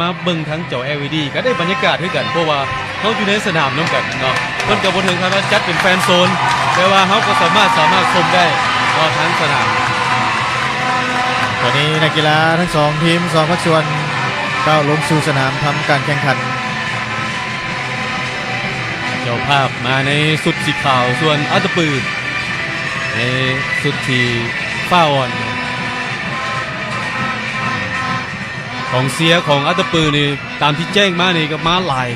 ມາເບິ່ງທາງຈໍ ແອລອີດີ ກໍໄດ້ບັນຍາກາດຄືກັນ ເພາະວ່າເຮົາຢູ່ໃນສະໜາມນຳກັນເນາະ. ເພິ່ນກໍບໍ່ເຖິງຂັ້ນວ່າຈັດເປັນແຟນໂຊນ ແຕ່ວ່າເຮົາກໍສາມາດ ສາມາດຊົມໄດ້ເນາະ ທາງສະໜາມ. ຕອນນີ້ນັກກິລາທັງສອງທີມ ສອງພາກສ່ວນ ກ້າວລົງສູ່ສະໜາມທຳການແຂ່ງຂັນ. ເຈົ້າພາບມາໃນຊຸດສີຂາວ ສ່ວນອັດຕະປືໃນຊຸດທີ່ຟ້າອ່ອນ. ກອງເຊຍຂອງອັດຕະປືນີ້ ຕາມທີ່ແຈ້ງມານີ້ກໍມາຫຼາຍ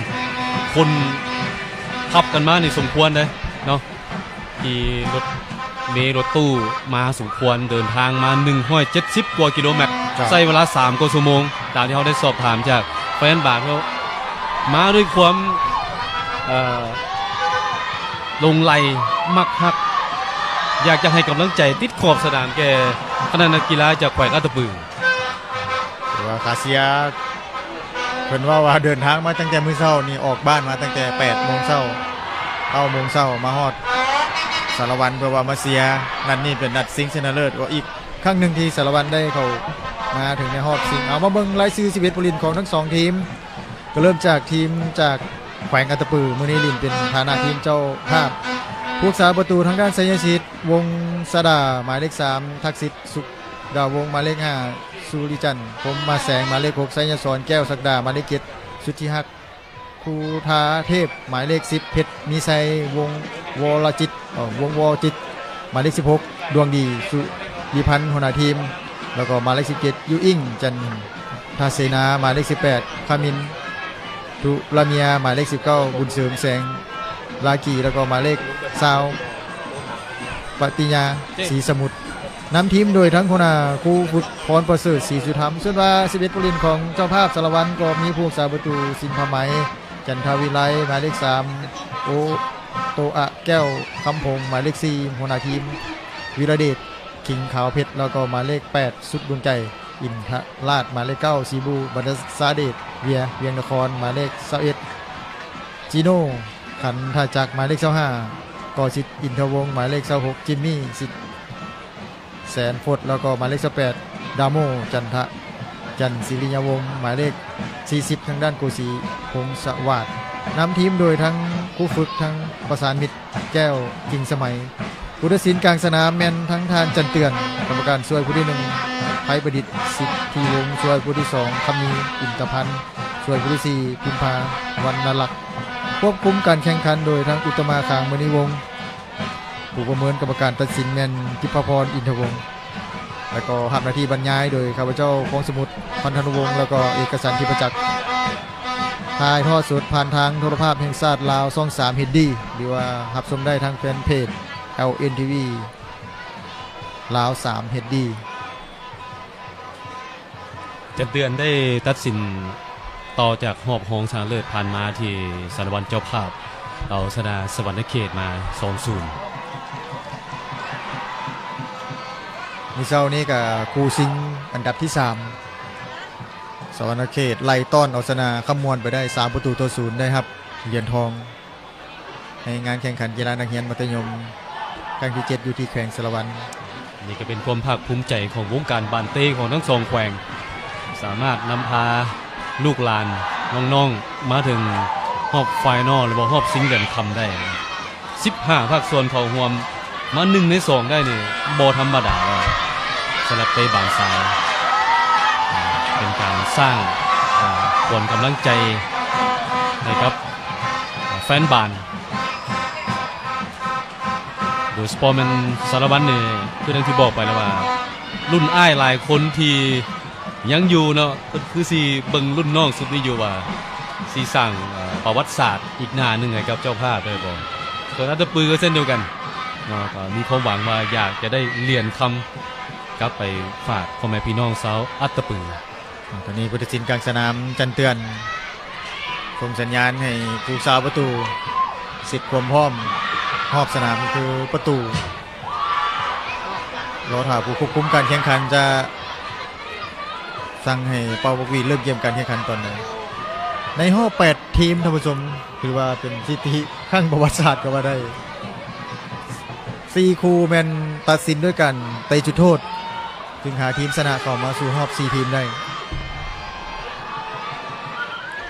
ຄົນ ທັບກັນມານີ້ສົມຄວນເດ້ເນາະ. ຂີ່ລົດເມລົດຕູ້ມາສົມຄວນ ເດີນທາງມາໜຶ່ງຮ້ອຍເຈັດສິບກວ່າກິໂລແມັດ ເຈົ້າ ໃຊ້ເວລາສາມກວ່າຊົ່ວໂມງ ຕາມທີ່ເຮົາໄດ້ສອບຖາມຈາກແຟນບານ ເຂົາມາດ້ວຍຄວາມ ເອີ ຫຼົງໄຫຼ ມັກຮັກ ຢາກຈະໃຫ້ກຳລັງໃຈຕິດຂອບສະໜາມແກ່ຄະນະນັກກິລາຈາກແຂວງອັດຕະປື. ແຕ່ວ່າຂ້າເສຍ ເພິ່ນເວົ້າວ່າເດີນທາງມາຕັ້ງແຕ່ມື້ເຊົ້ານີ້ ອອກບ້ານມາຕັ້ງແຕ່ແປດໂມງເຊົ້າ ເກົ້າໂມງເຊົ້າ ມາຮອດສາລະວັນ ເພື່ອວ່າມາເຊຍ. ນັດນີ້ເປັນນັດຊິງຊະນະເລີດ ກໍອີກຄັ້ງໜຶ່ງທີ່ສາລະວັນໄດ້ເຂົ້າມາເຖິງໃນຮອບຊິງ. ເອົາ ມາເບິ່ງລາຍຊື່ສິບເອັດຜູ້ຫຼິ້ນຂອງທັງສອງທີມ ກໍເລີ່ມຈາກທີມຈາກແຂວງອັດຕະປື ມື້ນີ້ຫຼິ້ນເປັນຖານະທີມເຈົ້າພາບ. ຜູ້ຮັກສາປະຕູທາງດ້ານໄຊຍະສິດ ວົງສະດາ ໝາຍເລກສາມ ທັກສິດ ສຸກດາວົງ ໝາຍເລກຫ້າ ສຸລິຈັນ ພົມມາແສງ ໝາຍເລກຫົກ ໄຊຍະສອນ ແກ້ວສັກດາ ໝາຍເລກເຈັດ ສຸດທິຮັກ ຄູທາເທບ ໝາຍເລກສິບ ເພັດມີໄຊ ວົງວໍລະຈິດ ເອີ ວົງວໍຈິດ ໝາຍເລກສິບຫົກ ດວງດີ ສຸລິພັນ ຫົວໜ້າທີມ ແລ້ວກໍໝາຍເລກສິບເຈັດ ຢູ່ອິງ ຈັນທະເສນາ ໝາຍເລກສິບແປດ ຄາມິນ ທຸລາເມຍ ໝາຍເລກສິບເກົ້າ ບຸນເສີມ ແສງລາກີ ແລ້ວກໍໝາຍເລກຊາວ ປະຕິຍາ ສີສະໝຸດ. ນຳທີມໂດຍທັງຫົວໜ້າຄູຝຶກ ພອນປະເສີດ ສີສຸທຳ. ສ່ວນວ່າສິບເອັດຜູ້ຫຼິ້ນຂອງເຈົ້າພາບສາລະວັນ ກໍມີຜູ້ຮັກສາປະຕູ ສິນພາໄມ ຈັນທະວິໄລ ໝາຍເລກສາມ ໂອໂຕອະ ແກ້ວຄຳພົງ ໝາຍເລກສີ່ ຫົວໜ້າທີມ ວິລະເດດ ຄິງຂາວເພັດ ແລ້ວກໍໝາຍເລກແປດ ສຸດດວງໃຈ ອິນທະລາດ ໝາຍເລກເກົ້າ ສີບູ ບັນດາຊາເດດ ເວຍ ວຽງນະຄອນ ໝາຍເລກຊາວເອັດ ຈີໂນ ຂັນທະຈັກ ໝາຍເລກຊາວຫ້າ ກໍສິດ ອິນທະວົງ ໝາຍເລກຊາວຫົກ ຈິມມີ ສິດ ແສນຟົດ ແລ້ວກໍໝາຍເລກຊາວແປດ ດາໂມ ຈັນທະ ຈັນສິລິຍະວົງ ໝາຍເລກສີ່ສິບ ທາງດ້ານໂກສີ ພົງສະຫວາດ. ນຳທີມໂດຍທັງຄູຝຶກ ທັງປະສານມິດ ແກ້ວ ກິ່ງສະໄໝ. ຜູ້ຕັດສິນກາງສະໜາມແມ່ນທັງທ່ານ ຈັນເຕືອນ ກຳມະການຊ່ວຍຜູ້ທີໜຶ່ງ ໄພປະດິດ ສິດທິວົງ ຊ່ວຍຜູ້ທີສອງ ຄຳມີ ອິນຕະພັນ ຊ່ວຍຜູ້ທີສີ່ ພິມພາ ວັນນະລັກ. ຄວບຄຸມການແຂ່ງຂັນໂດຍທັງອຸດຕະມາ ຄາງມະນີວົງ. ຜູ້ປະເມີນກຳມະການຕັດສິນແມ່ນ ທິບພະພອນ ອິນທະວົງ ແລ້ວກໍຮັບໜ້າທີ່ບັນຍາຍໂດຍຂ້າພະເຈົ້າ ພວງສະໝຸດ ພັນທະນຸວົງ ແລ້ວກໍເອກະສັນ ທິບປະຈັກ. ຖ່າຍທອດສົດຜ່ານທາງໂທລະພາບແຫ່ງຊາດລາວ ຊ່ອງສາມ ເອັດດີ ຫຼືວ່າຮັບຊົມໄດ້ທາງແຟນເພຈ ແອລເອັນທີວີ ລາວສາມ ເອັດດີ. ຈັນເຕືອນໄດ້ຕັດສິນຕໍ່ຈາກຮອບຮອງຊະນະເລີດຜ່ານມາ ທີ່ສາລະວັນເຈົ້າພາບເອົາຊະນະສະຫວັນນະເຂດມາ ສອງສູນ. ມື້ເຊົ້ານີ້ກໍຄູ່ຊິງອັນດັບທີສາມ ສະຫວັນນະເຂດໄລ່ຕ້ອນເອົາຊະນະຄຳມ່ວນໄປໄດ້ ສາມປະຕູຕໍ່ສູນ ໄດ້ຮັບຫຼຽນທອງ ໃນງານແຂ່ງຂັນກິລານັກຮຽນມັດທະຍົມຄັ້ງທີເຈັດ ຢູ່ທີ່ແຂວງສາລະວັນ. ນີ້ກໍເປັນຄວາມພາກພູມໃຈຂອງວົງການບານເຕະຂອງທັງສອງແຂວງ ສາມາດນຳພາລູກຫຼານນ້ອງໆ ມາເຖິງຮອບໄຟນອລ ຫຼືວ່າຮອບຊິງເຫຼືອນຄຳໄດ້ ສິບຫ້າພາກສ່ວນເຂົ້າຮ່ວມ ມາໜຶ່ງໃນສອງໄດ້ນີ້ບໍ່ທຳມະດາແລ້ວ ສຳລັບເຕະບານຊາຍ. ເປັນການສ້າງ ເອີ ຂວັນກຳລັງໃຈໃຫ້ກັບ ເອີ ແຟນບານ ໂດຍສະເພາະແມ່ນສາລະວັນນີ້ ຄືດັ່ງທີ່ບອກໄປແລ້ວວ່າ ລຸ້ນອ້າຍຫຼາຍຄົນທີ່ຍັງຢູ່ເນາະ ເພິ່ນຄືຊິເບິ່ງລຸ້ນນ້ອງຊຸດນີ້ຢູ່ວ່າ ຊິສ້າງ ເອີ ປະຫວັດສາດອີກໜ້າໜຶ່ງໃຫ້ກັບເຈົ້າພາບໄດ້ບໍ່. ສ່ວນອັດຕະປືກໍເຊັ່ນດຽວກັນເນາະ ກໍມີຄວາມຫວັງວ່າຢາກຈະໄດ້ຫຼຽນຄຳກັບໄປຝາກພໍ່ແມ່ພີ່ນ້ອງຊາວອັດຕະປື. ຕອນນີ້ຜູ້ຕັດສິນກາງສະໜາມ ຈັນເຕືອນ ສົ່ງສັນຍານໃຫ້ຜູ້ສາປະຕູ ເຊັດຄວາມພ້ອມຮອບສະໜາມ ຄືປະຕູ ລໍຖ້າຜູ້ຄວບຄຸມການແຂ່ງຂັນຈະສັ່ງໃຫ້ເປົ່າປະຫວີດເລີ່ມເກມການແຂ່ງຂັນຕອນໃດ. ໃນຮອບແປດທີມ ທ່ານຜູ້ຊົມ ຖືວ່າເປັນສະຖິຕິຄັ້ງປະຫວັດສາດກໍວ່າໄດ້ ສີ່ຄູ່ແມ່ນຕັດສິນດ້ວຍການເຕະຈຸດໂທດ ຈຶ່ງຫາທີມຊະນະເຂົ້າມາສູ່ຮອບສີ່ທີມໄດ້.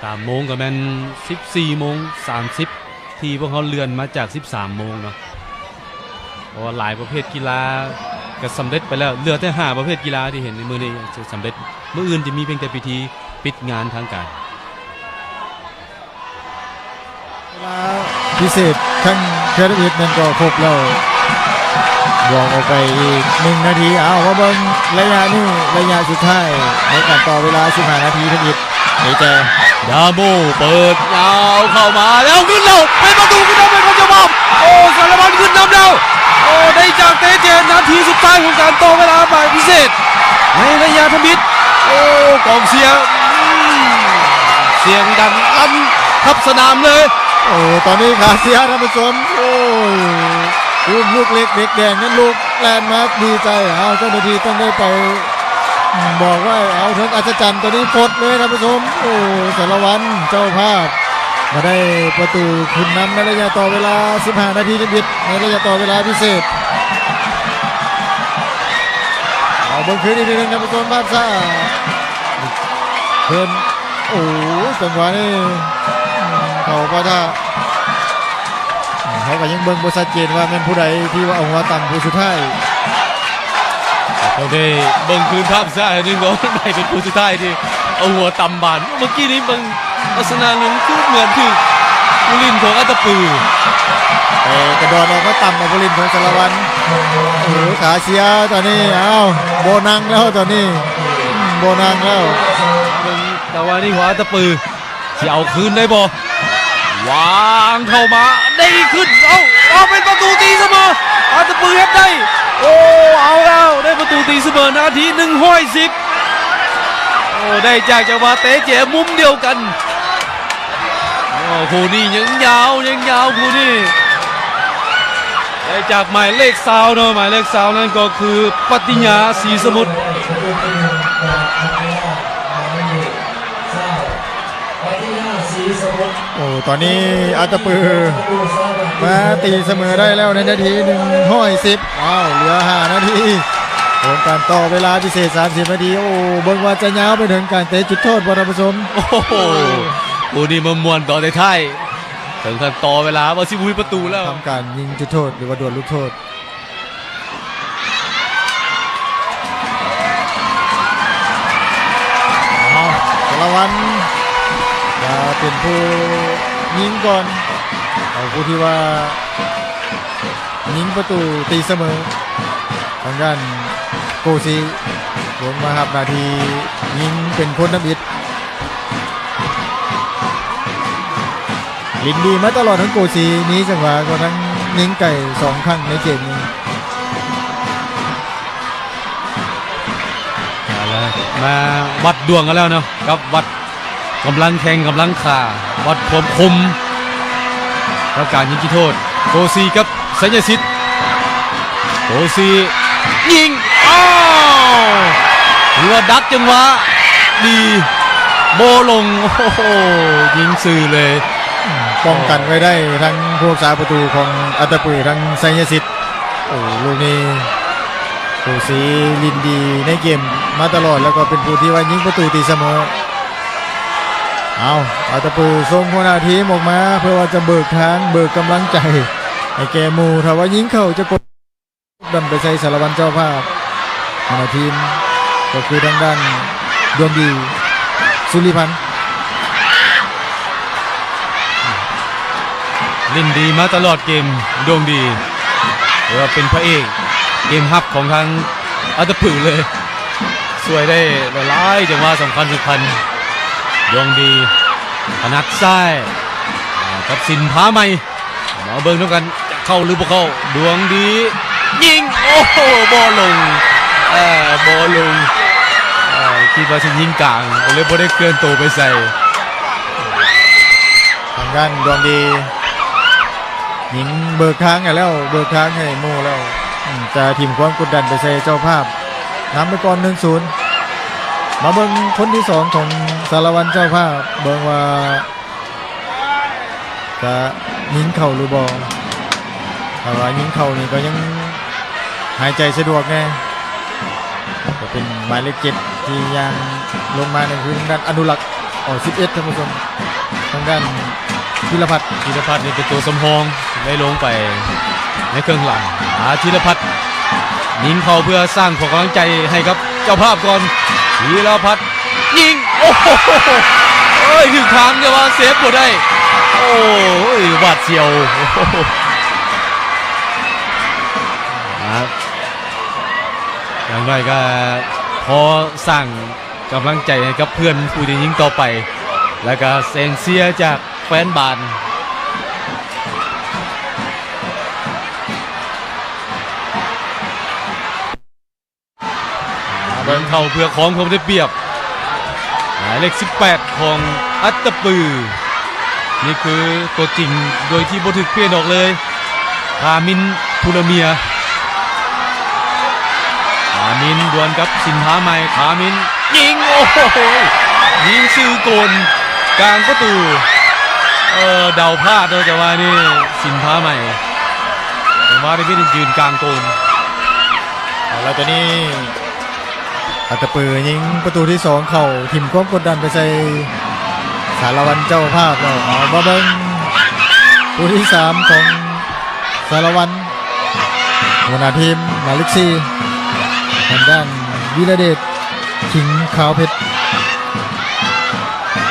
ສາມໂມງກໍແມ່ນສິບສີ່ໂມງສາມສິບ ທີ່ພວກເຮົາເລື່ອນມາຈາກສິບສາມໂມງເນາະ ເພາະວ່າຫຼາຍປະເພດກິລາກໍສຳເລັດໄປແລ້ວ ເຫຼືອແຕ່ຫ້າປະເພດກິລາທີ່ເຫັນໃນມື້ນີ້ຈະສຳເລັດ ມື້ອື່ນຈະມີພຽງແຕ່ພິທີປິດງານທາງການ. ເວລາພິເສດຄັ້ງທຳອິດນັ້ນກໍຄົບແລ້ວ ບວກອອກໄປອີກໜຶ່ງນາທີ. ເອົາ ມາເບິ່ງໄລຍະນີ້ ໄລຍະສຸດທ້າຍໃນການຕໍ່ເວລາສິບຫ້ານາທີທຳອິດ. ເອແຈ ດາໂມ ເປີດຍາວເຂົ້າມາແລ້ວຂຶ້ນແລ້ວ ເປັນປະຕູຂຶ້ນນຳໃຫ້ກັບເຈົ້າພາບ. ໂອ້ ສາລະວັນຂຶ້ນນຳແລ້ວ. ໂອ້ ໄດ້ຈາກເຕເຈນ ນາທີສຸດທ້າຍຂອງການຕໍ່ເວລາໃໝ່ພິເສດ ໃນໄລຍະທຳອິດ. ໂອ້ ກອງເຊຍ ອືມ ສຽງດັງລັ່ນທັບສະໜາມເລີຍ. ໂອ້ ຕອນນີ້ຂາເສຍ ທ່ານຜູ້ຊົມ. ໂອ້ຍ ລູກເຫຼັກເດັກແດງນັ້ນ ລູກແລ່ນມາດີໃຈ. ເອົາ ເຈົ້າໜ້າທີ່ຕ້ອງໄດ້ໄປ ອືມ ບອກວ່າ ເອົາ ເຖິງອັດສະຈັນ ຕອນນີ້ຟົດເລີຍ ທ່ານຜູ້ຊົມ. ໂອ້ ສາລະວັນເຈົ້າພາບ ມາໄດ້ປະຕູຂຶ້ນນຳໃນໄລຍະຕໍ່ເວລາສິບຫ້ານາທີທຳອິດ ໃນໄລຍະຕໍ່ເວລາພິເສດ. ເອົາເບິ່ງຄືນອີກທີໜຶ່ງ ທ່ານຜູ້ຊົມ ພາບຊ້າເພິ່ນ. ໂອ້ ຈັງຫວະນີ້ ເຂົ້າປະທະ ເຮົາກໍຍັງເບິ່ງບໍ່ຊັດເຈນວ່າແມ່ນຜູ້ໃດທີ່ວ່າເອົາຫົວຕ່ຳຜູ້ສຸດທ້າຍ. ຕ້ອງໄດ້ເບິ່ງຄືນພາບຊ້າອີກໜຶ່ງ ວ່າໃຜເປັນຜູ້ສຸດທ້າຍທີ່ເອົາຫົວຕ່ຳບານ. ເມື່ອກີ້ນີ້ເບິ່ງລັກສະນະນັ້ນຄືເໝືອນຖືກຜູ້ຫຼິ້ນຂອງອັດຕະປື ແຕ່ກະດອນອອກມາຕ່ຳເອົາຜູ້ຫຼິ້ນຂອງສາລະວັນ. ໂອ້ ຂາເສຍຕອນນີ້. ອ້າວ ບໍ່ນັ່ງແລ້ວຕອນນີ້ ບໍ່ນັ່ງແລ້ວ. ເບິ່ງຈັງຫວະນີ້ຂອງອັດຕະປື ຊິເອົາຄືນໄດ້ບໍ່? ວາງເຂົ້າມາ ໄດ້ຂຶ້ນ ເອົາ ເອົາ ເປັນປະຕູຕີສະເໝີ. ອັດຕະປືເຮັດໄດ້. ໂອ້ ເອົາແລ້ວ ໄດ້ປະຕູຕີສະເໝີ ນາທີໜຶ່ງຮ້ອຍສິບ. ໂອ້ ໄດ້ຈາກຈັງຫວະເຕະແຈມຸມດຽວກັນ. ໂອ້ ຄູ່ນີ້ຍັງຍາວ ຍັງຍາວຄູ່ນີ້. ໄດ້ຈາກໝາຍເລກຊາວເນາະ ໝາຍເລກຊາວນັ້ນກໍຄືປັດຕິຍາ ສີສະໝຸດ. ໂອ້ ຕອນນີ້ອັດຕະປືມາຕີສະເໝີໄດ້ແລ້ວໃນນາທີໜຶ່ງຮ້ອຍສິບ. ອ້າວ ເຫຼືອຫ້ານາທີຂອງການຕໍ່ເວລາພິເສດສາມສິບນາທີ. ໂອ້ ເບິ່ງວ່າຈະຍາວໄປເຖິງການເຕະຈຸດໂທດບໍ່ ທ່ານຜູ້ຊົມ? ໂອ້ໂຫ ຄູ່ນີ້ມາມ່ວນຕອນທ້າຍໆ ເຖິງຂັ້ນຕໍ່ເວລາວ່າຊິບໍ່ມີປະຕູແລ້ວ. ທຳການຍິງຈຸດໂທດ ຫຼືວ່າດວນລູກໂທດ. ເອົາ ສາລະວັນຈະເປັນຜູ້ຍິງກ່ອນ ເອົາ ຜູ້ທີ່ວ່າຍິງປະຕູຕີສະເໝີ. ທາງດ້ານໂກຊີລົງມາຮັບໜ້າທີ່ຍິງເປັນຄົນທຳອິດ. ຫຼິ້ນດີມາຕະຫຼອດທັງໂກຊີ ມີຈັງຫວະກໍທັງຍິງໄກສອງຄັ້ງໃນເກມນີ້. ເອົາລະ ມາວັດດວງກັນແລ້ວເນາະ ກັບວັດກຳລັງແຂ້ງກຳລັງຂາ ວັດຄວາມຄົມກັບການຍິງຈຸດໂທດ ໂກຊີກັບໄຊຍະສິດ. ໂກຊີຍິງ ອ້າວ ຖືວ່າດັກຈັງຫວະດີ ບໍ່ລົງ. ໂອ້ໂຫ ຍິງຊື່ເລີຍ ປ້ອງກັນໄວ້ໄດ້ທັງຜູ້ຮັກສາປະຕູຂອງອັດຕະປື ທັງໄຊຍະສິດ. ໂອ້ ລູກນີ້ໂກຊີຫຼິ້ນດີໃນເກມມາຕະຫຼອດ ແລ້ວກໍເປັນຜູ້ທີ່ວ່າຍິງປະຕູຕີສະເໝີ. ເອົາ ອັດຕະປືສົ່ງຫົວໜ້າທີມອອກມາ ເພື່ອວ່າຈະເບີກທາງ ເບີກກຳລັງໃຈໃຫ້ແກ່ໝູ່ ຖ້າວ່າຍິງເຂົ້າຈະກົດ ດັນໄປໃສ່ສາລະວັນເຈົ້າພາບ. ຫົວໜ້າທີມກໍຄືທາງດ້ານດວງດີ ສຸລິພັນ ຫຼິ້ນດີມາຕະຫຼອດເກມ ດວງດີ ຖືວ່າເປັນພະເອກເກມຮັບຂອງທາງອັດຕະປືເລີຍ ຊ່ວຍໄດ້ຫຼາຍໆຈັງຫວະສຳຄັນໆ. ດວງດີ ຖະໜັດຊ້າຍ ອາ ກັບສິນພາໃໝ່ ມາເບິ່ງນຳກັນ ຈະເຂົ້າຫຼືບໍ່ເຂົ້າ? ດວງດີຍິງ ໂອ້ໂຫ ບໍ່ລົງ ເອີ ບໍ່ລົງ ເອີ ຄິດວ່າຊິຍິງກາງ ກໍເລີຍບໍ່ໄດ້ເຄື່ອນໂຕໄປໃສ່. ທາງດ້ານດວງດີຍິງເບີກທາງໃຫ້ແລ້ວ ເບີກທາງໃຫ້ໝູ່ແລ້ວ ອືມ ຈະຖິ້ມຄວາມກົດດັນໄປໃສ່ເຈົ້າພາບ ນຳໄປກ່ອນ ໜຶ່ງສູນ. ມາເບິ່ງຄົນທີສອງຂອງສາລະວັນເຈົ້າພາບ ເບິ່ງວ່າ ຈະຍິງເຂົ້າຫຼືບໍ່? ຖ້າວ່າຍິງເຂົ້ານີ້ກໍຍັງຫາຍໃຈສະດວກແດ່. ກໍເປັນໝາຍເລກເຈັດທີ່ຍ່າງລົງມາ ນັ້ນຄືທາງດ້ານອະນຸລັກ. ສິບເອັດ ທ່ານຜູ້ຊົມ ທາງດ້ານ ທີລະພັດ ທີລະພັດນີ້ເປັນຕົວສຳຮອງ ໄດ້ລົງໄປໃນເຄິ່ງຫຼັງ. ອາ ທີລະພັດຍິງເຂົ້າເພື່ອສ້າງຂວັນກຳລັງໃຈໃຫ້ກັບເຈົ້າພາບກ່ອນ. ທີລະພັດຍິງ ໂອ້ໂຫ ເອີຍ ຖືກທາງ ແຕ່ວ່າເຊຟບໍ່ໄດ້. ໂອ້ຍ ຫວາດສຽວ. ອາ ຢ່າງໜ້ອຍກໍພໍສ້າງ ກຳລັງໃຈໃຫ້ກັບເພື່ອນຜູ້ທີ່ຍິງຕໍ່ໄປ ແລ້ວກະແສງເຊຍຈາກແຟນບານ. ເບິ່ງເຂົ້າເພື່ອຄອງຄວາມໄດ້ປຽບ ໝາຍເລກສິບແປດຂອງອັດຕະປື. ນີ້ຄືຕົວຈິງໂດຍທີ່ບໍ່ຖືກປ່ຽນອອກເລີຍ ຄາມິນ ພູລະເມຍ. ຄາມິນດວນກັບສິນພາໃໝ່ ຄາມິນຍິງ ໂອ້ໂຫ ຍິງຊື່ໂກນກາງປະຕູ. ເອີ ເດົາພາດເນາະ ຈັງຫວະນີ້ສິນພາໃໝ່ ຈັງຫວະນີ້ມີແຕ່ຢືນກາງໂກນ. ເອົາລະ ຕອນນີ້ ອັດຕະປືຍິງປະຕູທີສອງເຂົ້າ ຖິ້ມຄວາມກົດດັນໄປໃສ່ສາລະວັນເຈົ້າພາບແລ້ວ. ເອົາມາເບິ່ງຜູ້ທີສາມຂອງສາລະວັນ ຫົວໜ້າທີມໝາຍເລກສີ່ ທາງດ້ານວິລະເດດ ຄິງຂາວເພັດ.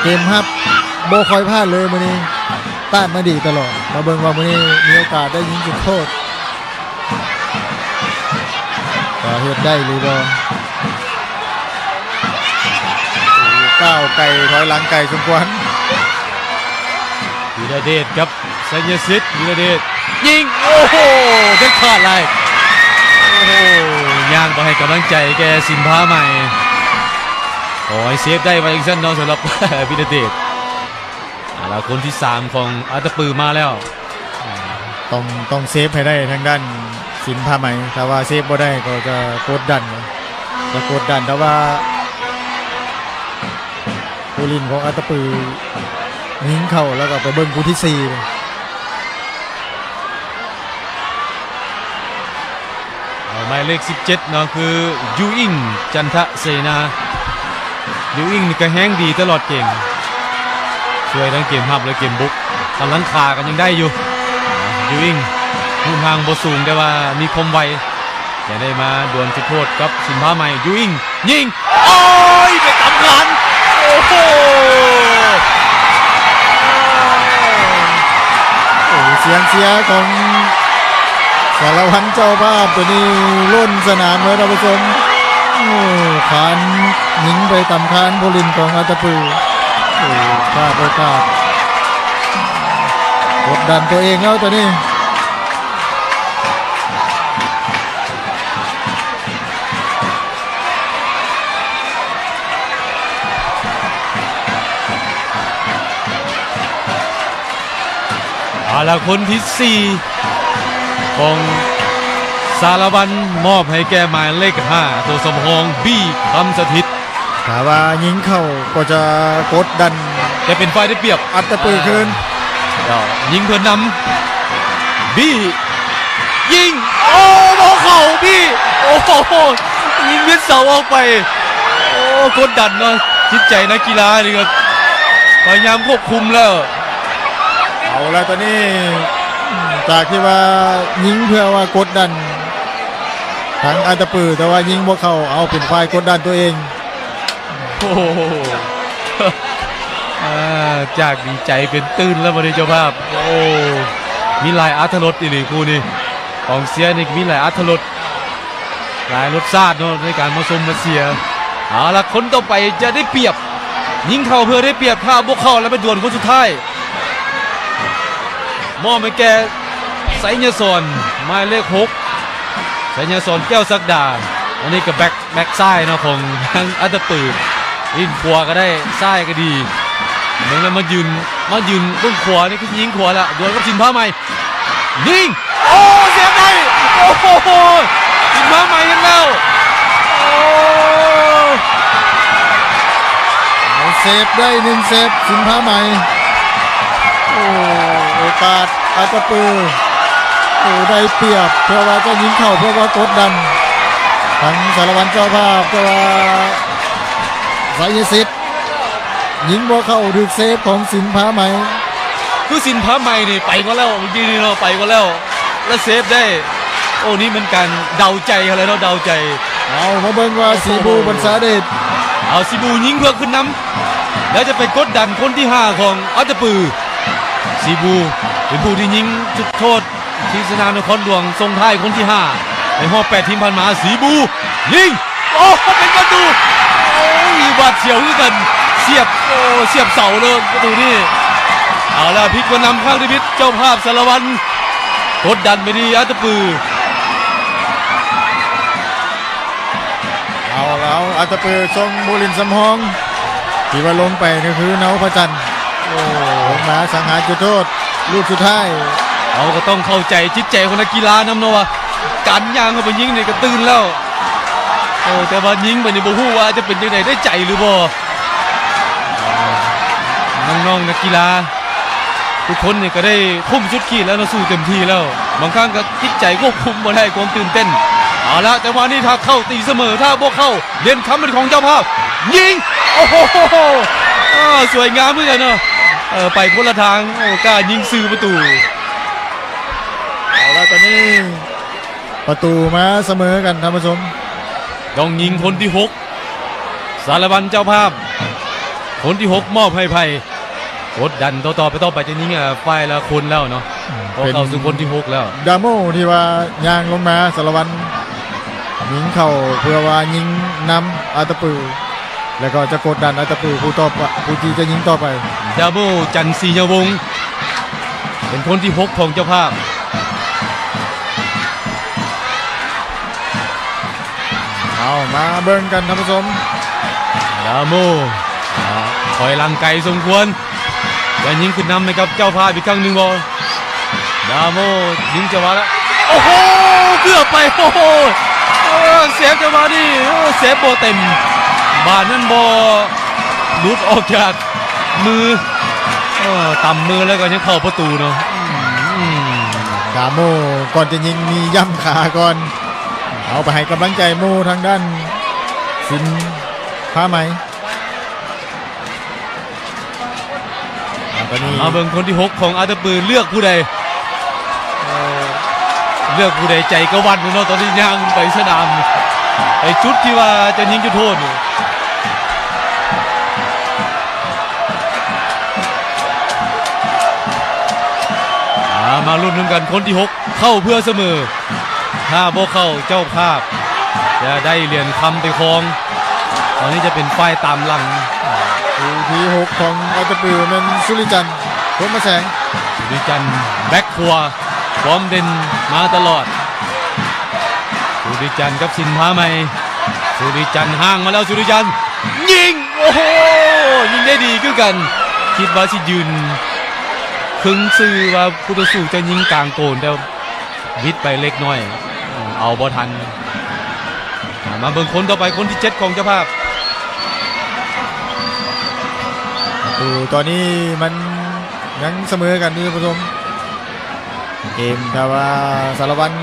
ເກມຮັບບໍ່ຄ່ອຍພາດເລີຍມື້ນີ້ ຕ້ານມາດີຕະຫຼອດ. ມາເບິ່ງວ່າມື້ນີ້ມີໂອກາດໄດ້ຍິງຈຸດໂທດ ຈະເຮັດໄດ້ຫຼືບໍ່? ໂອ້ ກ້າວໄກ ຖອຍຫຼັງໄກສົມຄວນ. ວິລະເດດກັບໄຊຍະສິດ ວິລະເດດຍິງ ໂອ້ໂຫ ເດັດຂາດຫຼາຍ. ໂອ້ໂຫ ຍ່າງໄປໃຫ້ກຳລັງໃຈແກ່ສິນພາໃໝ່ ຂໍໃຫ້ເຊຟໄດ້ວ່າຈັ່ງຊັ້ນເນາະ ສຳລັບວິລະເດດ. ເອົາລະ ຄົນທີສາມຂອງອັດຕະປືມາແລ້ວ ຕ້ອງ ຕ້ອງເຊຟໃຫ້ໄດ້ທາງດ້ານສິນພາໃໝ່ ຖ້າວ່າເຊຟບໍ່ໄດ້ກໍຈະກົດດັນ ຈະກົດດັນ. ຖ້າວ່າຜູ້ຫຼິ້ນຂອງອັດຕະປືຍິງເຂົ້າ ແລ້ວກໍໄປເບິ່ງຜູ້ທີສີ່. ເອົາ ໝາຍເລກສິບເຈັດເນາະ ຄື ຢູອິງ ຈັນທະເສນາ. ຢູອິງນີ້ກໍແຮງດີຕະຫຼອດເກມ ຊ່ວຍທັງເກມຮັບ ແລະ ເກມບຸກ. ກຳລັງຂາກໍຍັງໄດ້ຢູ່ ຢູອິງ ຮູບຮ່າງບໍ່ສູງ ແຕ່ວ່າມີຄວາມໄວ ຈະໄດ້ມາດວນຈຸດໂທດກັບສິນພາໃໝ່. ຢູອິງ ຍິງ ໂອ້ຍ ໄປກຳຄານ ໂອ້ໂຫ ໂອ້ ສຽງເຊຍຂອງສາລະວັນເຈົ້າພາບໂຕນີ້ລົ້ນສະໜາມເລີຍທ່ານຜູ້ຊົມ. ໂອ້ ຄານຍິງໄປຕຳຄານຜູ້ຫຼິ້ນຂອງອັດຕະປື ໂອ້ ພາດໂອກາດ ກົດດັນຕົວເອງແລ້ວຕອນນີ້. ເອົາລະ ຄົນທີສີ່ຂອງສາລະວັນ ມອບໃຫ້ແກ່ໝາຍເລກຫ້າ ໂຕສຳຮອງ ບີ ຄຳສະຖິດ. ຖ້າວ່າຍິງເຂົ້າກໍຈະກົດດັນ ຈະເປັນຝ່າຍໄດ້ປຽບ ອັດຕະປືຄືນ ເຈົ້າ ຍິງເພື່ອນຳ ບີ ຍິງ ໂອ້ ບໍ່ເຂົ້າ ບີ ໂອ້ໂຫ ຍິງເປັນເສົາອອກໄປ. ໂອ້ ກົດດັນເນາະ ຈິດໃຈນັກກິລານີ້ກໍພະຍາຍາມຄວບຄຸມແລ້ວ. ເອົາລະ ຕອນນີ້ຈາກທີ່ວ່າຍິງເພື່ອວ່າກົດດັນທາງອັດຕະປື ແຕ່ວ່າຍິງບໍ່ເຂົ້າ ເອົາ ເປັນຝ່າຍກົດດັນຕົວເອງ. ໂອ້ໂຫ ອາ ຈາກດີໃຈເປັນຕື່ນແລ້ວບັດນີ້ເຈົ້າພາບ. ໂອ້ ມີຫຼາຍອັດຖະລົດອີ່ຫຼີຄູ່ນີ້ ກອງເຊຍນີ້ມີຫຼາຍອັດຖະລົດ ຫຼາຍລົດຊາດເນາະ ໃນການມາຊົມມາເຊຍ. ເອົາລະ ຄົນຕໍ່ໄປຈະໄດ້ປຽບ ຍິງເຂົ້າເພື່ອໄດ້ປຽບ ຖ້າບໍ່ເຂົ້າແລ້ວໄປດວນຄົນສຸດທ້າຍ. ມອບໃຫ້ແກ່ໄຊຍະສອນ ໝາຍເລກຫົກ ໄຊຍະສອນ ແກ້ວສັກດາ. ອັນນີ້ກໍແບັກ ແບັກຊ້າຍເນາະ ຂອງທາງອັດຕະປື ຫຼິ້ນຂວາກໍໄດ້ ຊ້າຍກໍດີ ເບິ່ງແລ້ວມາຢືນ ມາຢືນເບິ່ງຂວາ ນີ້ຄືຍິງຂວາລະ ດວນກັບສິນພາໃໝ່ ຍິງ ໂອ້ ເຊບໄດ້ ໂອ້ໂຫ ສິນພາໃໝ່ເຮັດແລ້ວ ໂອ້ ເຊບໄດ້ໜຶ່ງເຊບ ສິນພາໃໝ່. ໂອ້ ໂອກາດອັດຕະປື ໂອ້ ໄດ້ປຽບ ເພື່ອວ່າຈະຍິງເຂົ້າ ເພື່ອວ່າກົດດັນທາງສາລະວັນເຈົ້າພາບ ແຕ່ວ່າໄຊຍະສິດ ຍິງບໍ່ເຂົ້າ ຖືກເຊຟຂອງສິນພາໄໝ. ຄືສິນພາໄໝນີ້ໄປກ່ອນແລ້ວ ເມື່ອກີ້ນີ້ເນາະ ໄປກ່ອນແລ້ວ ແລ້ວເຊຟໄດ້. ໂອ້ ນີ້ແມ່ນການເດົາໃຈຫັ້ນແຫຼະເນາະ ເດົາໃຈ. ເອົາ ມາເບິ່ງວ່າ ໂອ້ໂຫ ສີບູ ບັນສາເດດ ເອົາ ສີບູຍິງເພື່ອຂຶ້ນນຳ ແລ້ວຈະໄປກົດດັນຄົນທີຫ້າຂອງອັດຕະປື. ສີບູເປັນຜູ້ທີ່ຍິງຈຸດໂທດ ທີ່ສະໜາມນະຄອນຫຼວງສົ່ງທ້າຍຄົນທີຫ້າ ໃນຮອບແປດທີມຜ່ານມາ. ສີບູຍິງ ໂອ້ ເປັນປະຕູ ໂອ້ຍ ຫວາດສຽວຄືກັນ ສຽບ ໂອ້ ສຽບເສົາເລີຍປະຕູນີ້. ເອົາລະ ພິກມານຳທາງທຳອິດ ເຈົ້າພາບສາລະວັນ ກົດດັນໄປທີ່ອັດຕະປື. ເອົາແລ້ວ ອັດຕະປືສົ່ງຜູ້ຫຼິ້ນສຳຮອງ ທີ່ວ່າລົງໄປກໍຄືເນົາພະຈັນ ໂອ້ ລົງມາສັງຫາຈຸດໂທດລູກສຸດທ້າຍ. ເຮົາກໍຕ້ອງເຂົ້າໃຈຈິດໃຈຂອງນັກກິລານຳເນາະ ວ່າການຍ່າງເຂົ້າໄປຍິງນີ້ກໍຕື່ນແລ້ວ. ໂອ້ ແຕ່ວ່າຍິງໄປນີ້ບໍ່ຮູ້ວ່າຈະເປັນຈັ່ງໃດ ໄດ້ໃຈຫຼືບໍ່. ນ້ອງໆ ນັກກິລາ ທຸກຄົນນີ້ກໍໄດ້ຄຸ້ມສຸດຂີດແລ້ວເນາະ ສູ້ເຕັມທີ່ແລ້ວ ບາງຄັ້ງກໍຈິດໃຈຄວບຄຸມບໍ່ໄດ້ຄວາມຕື່ນເຕັ້ນ. ເອົາລະ ຈັງຫວະນີ້ຖ້າເຂົ້າຕີສະເໝີ ຖ້າບໍ່ເຂົ້າ ຫຼຽນຄຳເປັນຂອງເຈົ້າພາບ ຍິງ ໂອ້ໂຫ ເອີ ສວຍງາມຄືກັນເນາະ ເອີ ໄປຄົນລະທາງ ໂອ້ ກ້າຍິງຊື່ປະຕູ. ເອົາລະ ຕອນນີ້ປະຕູມາສະເໝີກັນ ທ່ານຜູ້ຊົມ ຕ້ອງຍິງຄົນທີຫົກ ສາລະວັນເຈົ້າພາບ ຄົນທີຫົກມອບໃຫ້ໃຜ? ກົດດັນຕໍ່ໆ ໄປຕໍ່ໄປ ຈະຍິງ ເອີ ຝ່າຍລະຄົນແລ້ວເນາະ ອືມ ເພາະເຂົ້າສູ່ຄົນທີຫົກແລ້ວ. ດາໂມທີ່ວ່າຍ່າງລົງມາ ສາລະວັນຍິງເຂົ້າເພື່ອວ່າຍິງນຳອັດຕະປື ແລ້ວກໍຈະກົດດັນອັດຕະປືຜູ້ຕໍ່ໄປ ຜູ້ທີ່ຈະຍິງຕໍ່ໄປ. ດາໂມ ຈັນສີຍະວົງ ເປັນຄົນທີຫົກຂອງເຈົ້າພາບ. ເອົາ ມາເບິ່ງກັນທ່ານຜູ້ຊົມ ດາໂມ ອາ ຖອຍຫຼັງໄກສົມຄວນ ຈະຍິງຂຶ້ນນຳໃຫ້ກັບເຈົ້າພາບອີກຄັ້ງໜຶ່ງບໍ່? ດາໂມ ຍິງຈັງຫວະແລ້ວ ໂອ້ໂຫ ເກືອບໄປ ໂອ້ໂຫ ເອີ ເຊຟຈັງຫວະນີ້ ເອີ ເຊຟບໍ່ເຕັມ ບານນັ້ນບໍ່ ຫຼຸດອອກຈາກມື ເອີ ຕຳມືແລ້ວກໍຍັງເຂົ້າປະຕູເນາະ ອືມ ດາໂມ ກ່ອນຈະຍິງມີຢ້ຳຂາກ່ອນ ເອົາໄປໃຫ້ກຳລັງໃຈໝູ່ທາງດ້ານສິນພາໄໝ. ອາ ຕອນນີ້ມາເບິ່ງຄົນທີຫົກຂອງອັດຕະປື ເລືອກຜູ້ໃດ ເອີ ເລືອກຜູ້ໃດໃຈກະວັ່ນເນາະ ຕອນນີ້ຍ່າງໄປສະໜາມ ໄປຈຸດທີ່ວ່າຈະຍິງຈຸດໂທດ. ອາ ມາລຸ້ນນຳກັນ ຄົນທີຫົກ ເຂົ້າເພື່ອສະເໝີ ຖ້າບໍ່ເຂົ້າ ເຈົ້າພາບຈະໄດ້ຫຼຽນຄຳໄປຄອງ ຕອນນີ້ຈະເປັນຝ່າຍຕາມຫຼັງ. ຜູ້ທີຫົກຂອງອັດຕະປືແມ່ນສຸລິຈັນ ພົມມະແສງ ສຸລິຈັນ ແບັກຂວາ ຟອມເດັ່ນມາຕະຫຼອດ ສຸລິຈັນກັບສິນພາໃໝ່ ສຸລິຈັນຫາງມາແລ້ວ ສຸລິຈັນ ຍິງ ໂອ້ໂຫ ຍິງໄດ້ດີຄືກັນ ຄິດວ່າຊິຢືນເຄິ່ງຊື່ວ່າ ຜູ້ຕໍ່ສູ້ຈະຍິງກາງໂກນ ແຕ່ ວິດໄປເລັກນ້ອຍ ເອົາບໍ່ທັນ. ມາເບິ່ງຄົນຕໍ່ໄປ ຄົນທີເຈັດຂອງເຈົ້າພາບ. ປະຕູຕອນນີ້ມັນຍັງສະເໝີກັນຢູ່ທ່ານຜູ້ຊົມ ເກມ ຖ້າວ່າສາລະວັນ